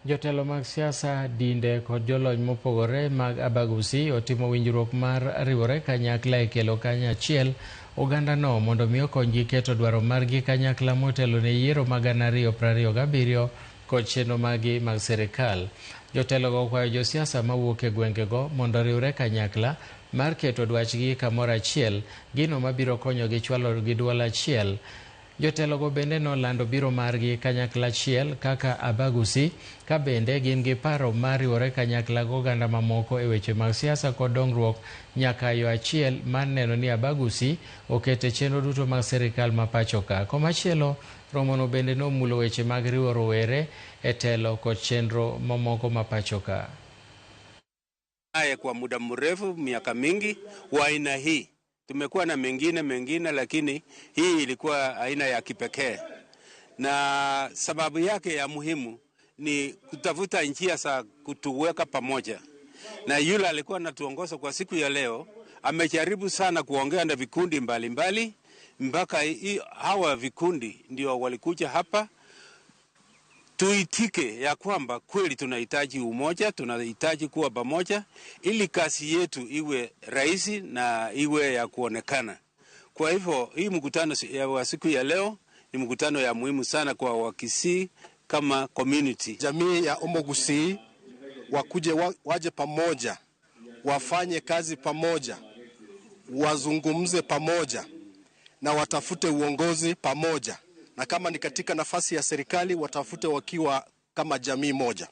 Jotelo mag siasa, dinde kod jolony mopogore mag Abagusii otimo winjruok mar riwore kanyakla e kelo kanyachiel ogandano mondo mi okonygi keto dwaro margi kanyakla motelo ne yiero mag 2027 kod chenro margi mag sirikal. Jotelogo okwayo josiasa mawuok e gwengego mondo oriwre kanyakla mar keto dwachgi kamoro achiel, gino mabiro konyogi chwalo gi duol achiel. Jotelogo bende nolando biro margi kanyakla achiel kaka Abagusii ka bende gin gi paro mar riwore kanyakla gi oganda mamoko e weche mag siasa kod dongruok nyaka yo achiel mar neno ni Abagusii okete chenro duto mag sirikal ma pacho ka. Komachielo, romono bende nomulo weche mag riwo rowere e telo kod chenro mamoko ma pacho ka. Kwa muda mrefu, miaka mingi wa aina hii tumekuwa na mengine mengine, lakini hii ilikuwa aina ya kipekee, na sababu yake ya muhimu ni kutafuta njia za kutuweka pamoja, na yule alikuwa anatuongoza kwa siku ya leo amejaribu sana kuongea na vikundi mbalimbali mpaka hawa vikundi ndio walikuja hapa tuitike ya kwamba kweli tunahitaji umoja, tunahitaji kuwa pamoja ili kazi yetu iwe rahisi na iwe ya kuonekana. Kwa hivyo hii mkutano wa siku ya leo ni mkutano ya muhimu sana kwa Wakisii kama community. Jamii ya Omogusii wakuje waje pamoja, wafanye kazi pamoja, wazungumze pamoja na watafute uongozi pamoja, na kama ni katika nafasi ya serikali watafute wakiwa kama jamii moja.